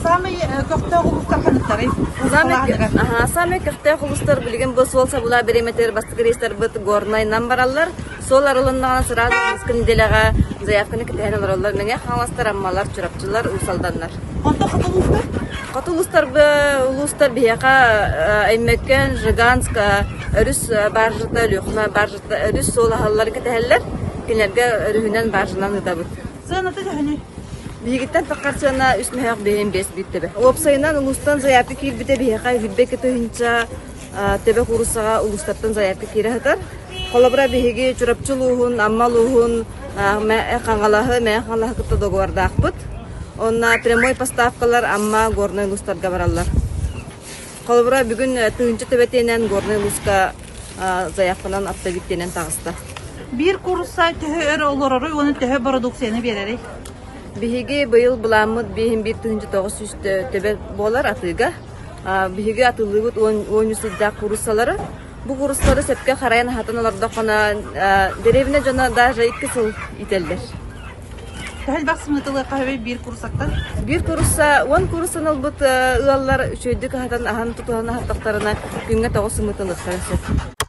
Саамай көхтөөх улуустар ханныктарый? Саамай көхтөөх улуустар билигин бу суол сабыла бириэмэтигэр бастакы рейстарбыт Горнай Нам бараллар. Суол арылыннаҕына сразу аныгыскы нэдиэлэҕэ заявканы кэтэһэн олороллор Мэҥэ Хаҥаластар, Аммалар, Чурапчылар, Уус Алданнар. Онтон хоту улуустар? Хоту улуустар улуустар биһиэхэ Өймөкөөн, Жиганск өрүс баржата, Өлүөхүмэ баржата өрүс суол аһалларын кэтэһэллэр. Кинилэргэ өрүһүнэн баржанан ыытабыт. Сыаната төһөнүй? Биһигиттэн таххар сыана үс мөһөөх биэһин биэс биир төбө. Уопсайынан улуустан заявка киирбитэ биһиэхэ 22 тыһыынча төбө кууруссаҕа улуустартан заявка киирэ сытар. Холобура, биһиги Чурапчы улууһун, Амма улууһун, Хаҥалаһы, Мэҥэ Хаҥалаһы кытта договардаахпыт. Онно прямой поставкалар Амма, Горнай улуустарга бараллар. Холобура, бүгүн тыһыынча төбө тиэнэн Горнай улууска заявканан оптовик тиэнэн таҕыста. Биир куурусса төһө өр олороруй уонна төһө бородууксуйаны биэрэрий? Биһиги быйыл былааммыт 51 900 төбө буолар атыыга. Биһиги атыылыыбыт 13 ыйдаах кууруссалары. Бу куурустары сөпкө харайан аһатан олордоххуна, дэриэбинэ дьоно даже икки сыл иитэллэр. Төһө элбэх сымыытылыахха сөбүй биир куурусаттан? Биир куурусса, уон кууруссаны ылбыт ыаллар үчүгэйдик аһатан аһан тутуһан аһаттахтарына күҥҥэ тоҕус сымыыт ылыахтарын сөп.